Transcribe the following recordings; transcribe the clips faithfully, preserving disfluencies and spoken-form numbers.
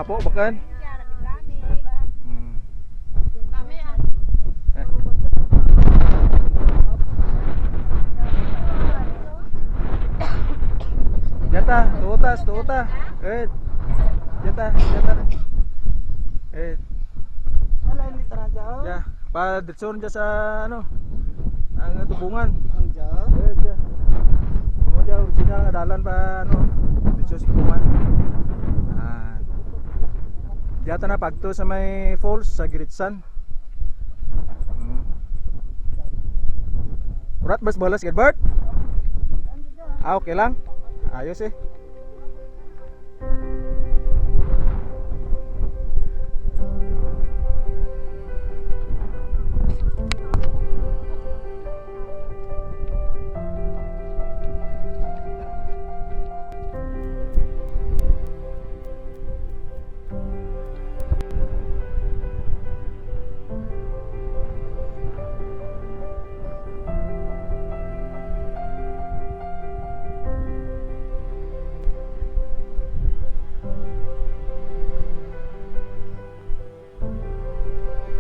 Po, bakun. Hmm. Eh. Dya ta, tuod ta, tuod ta. Eh. Dya ta, dya ta. Eh. Wala, hindi ta na dya, oh. Ya, pa diretso run dya sa, ano, ang tubungan. Ang dya? Eh, dya. Amo dya, original nga dalan pa, ano, diretso sa tubungan. Ah. Dya ta na paagto sa may falls sa Giritsan. Hmm. Urat bas balas, Gilbert? Ah, okay lang. Ayos eh.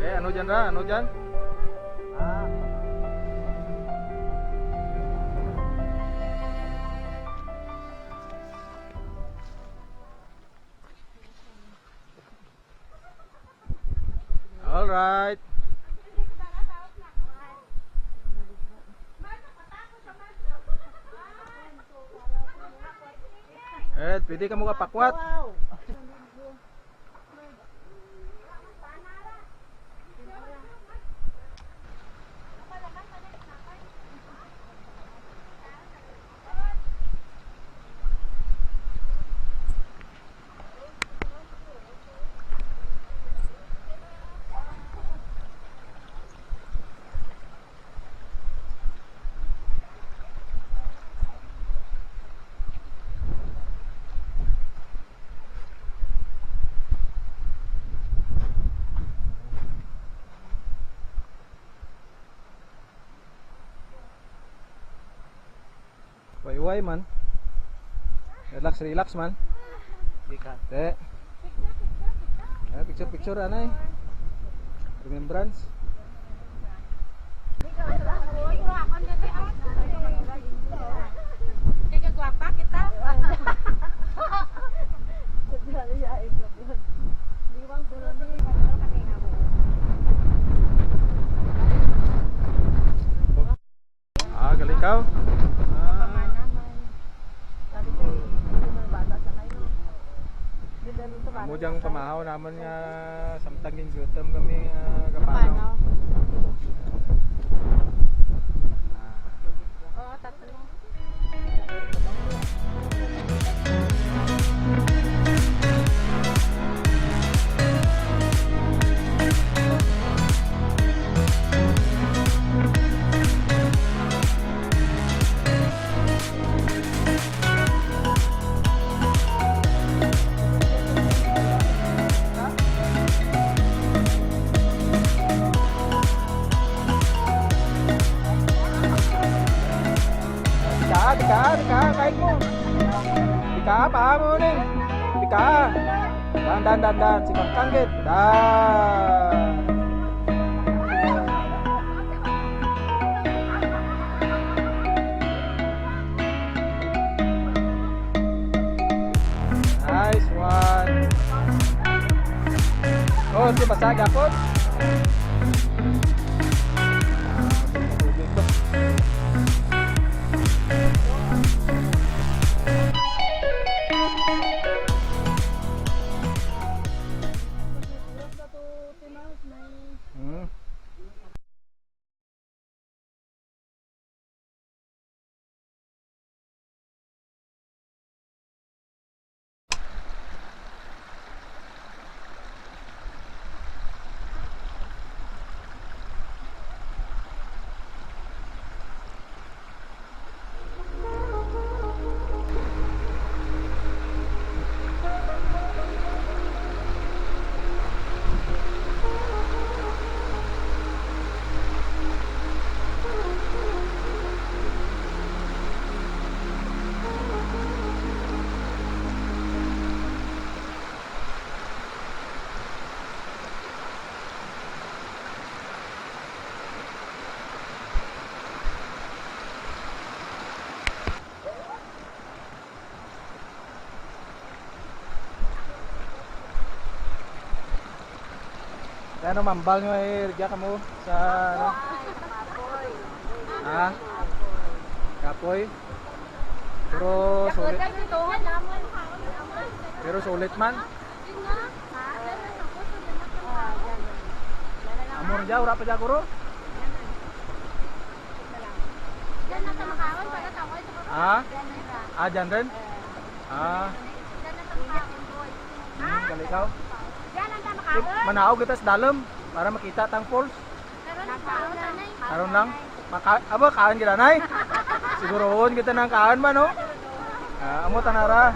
Eh, ano dyan ra? Ano dyan? Ah. All right. Eh, pwede kamo kapakwat. Way-way man. Relax, relax man. Di ka. Te. Eh, picture, picture, anay. Remembrance. Kaya gwapa kita. Ah, galing ka? Ah. Amo dyang pamahaw namun nga samtang gingutom kami, ah, kapanaw. Kapanaw. Ah. Oo, tatlo. Tika, tika, tika, kain mo. Tika, paa mo ni. Tika. Dandan, dandan, si Kangkang gid. Dan. Nice one. Oh, si basa gyapon. Hmm. Ano, mambal nyo ay rugya kamo sa, ano? Ha? Kapoy? Pero sulit. Pero sulit man. Amo rugya, wara pa dya guro. Ha? Ah, dyan rin? Ah. Hmm, gali kaw. Eh, manaog kita sa dalum para makita tang falls. Karon lang. Maka-, aba, kaun kita, nay. Sigurohon kita nang kaun ba, no? Ah, amo tana ra.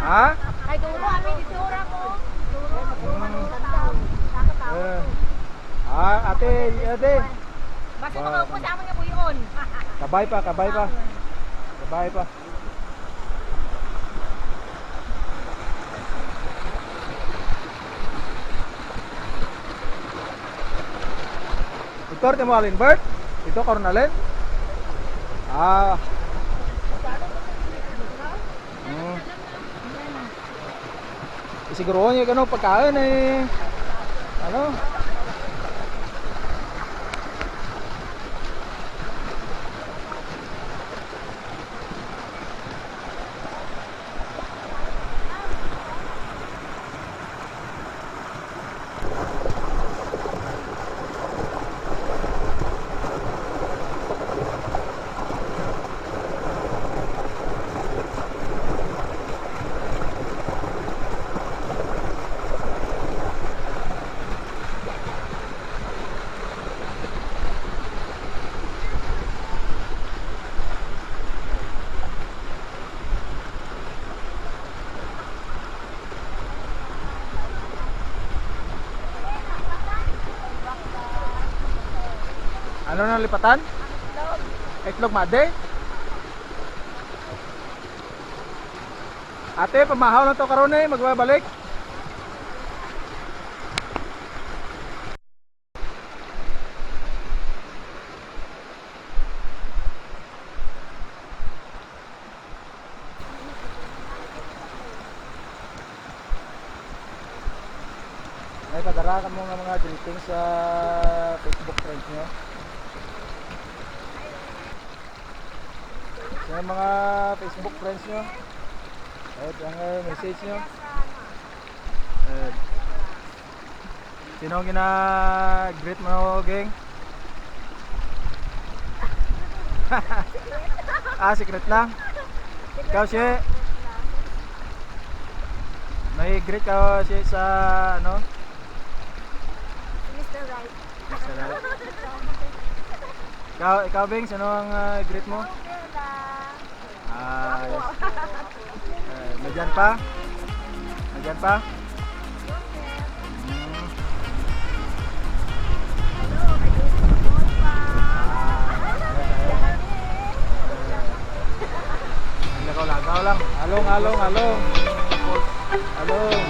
Ha? Kay duro, ami, duro ra ko. Hmm. Eh. Ah, ate, ate. Basta makaupo sa amon nga buy-on. Kabay pa, kabay pa. Kabay pa. Ito, arte mo, Alinbert? Ito, karon, Alin? Ah. Hmm. Sigurohon nyo kano pagkaun ay, ano? Ano na lipatan? Itlog, madi? Ate, pamahaw lang to karon, eh, magbabalik. Ay, padara kamo nga mga greetings sa Facebook friends nyo. Sa mga Facebook friends nyo. Ay, ang, eh, message nyo. Eh, sino ang gina-greet mo, Geng? Ah, secret lang. Ikaw, She? May greet ka, She, sa, ano? Mister Right. Mister Right. Ikaw, ikaw, Beng, sino ang, ah, greet mo? Okay lang. Ah, yes. Eh, may dyan pa? May dyan pa? Hmm. Ah, lagaw-lagaw lang. Along, along, along. Along.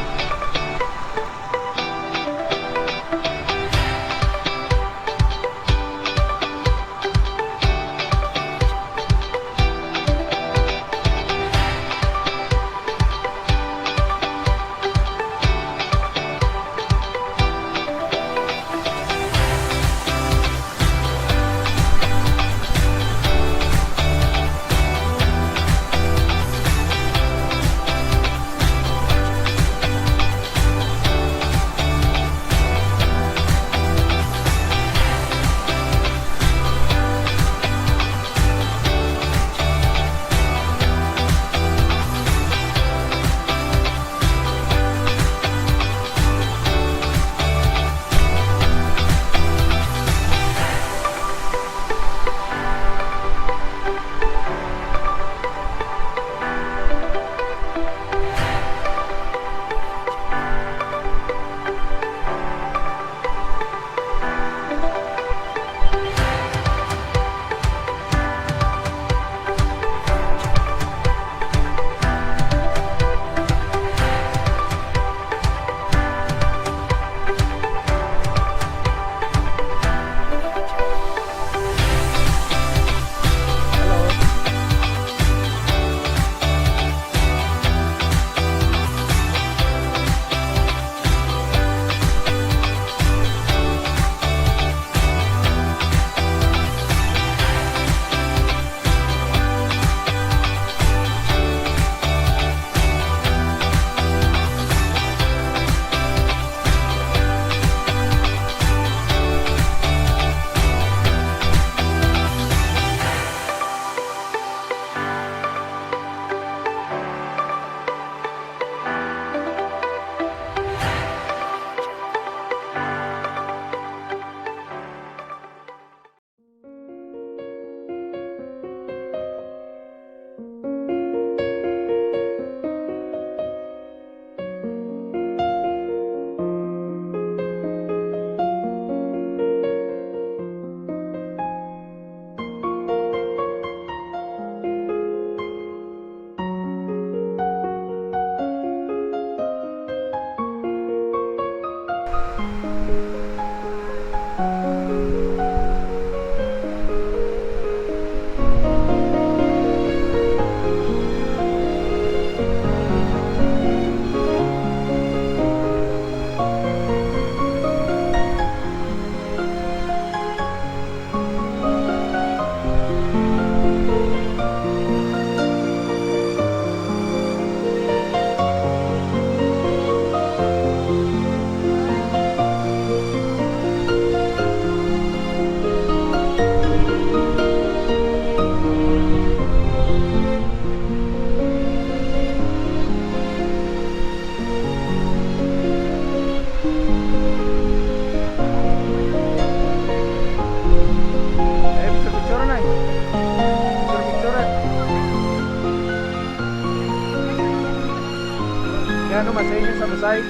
Masisi sa Busay.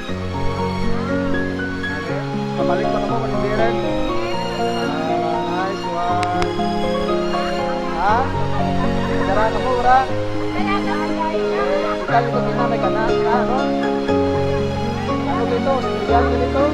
Pabalik pa kamo, malindiran. Ah, nice one. Ha? Dara kamo, bra. Ikaw, ito, kinamay ka na. Ah, ano? Ano dito? Estudyante dito?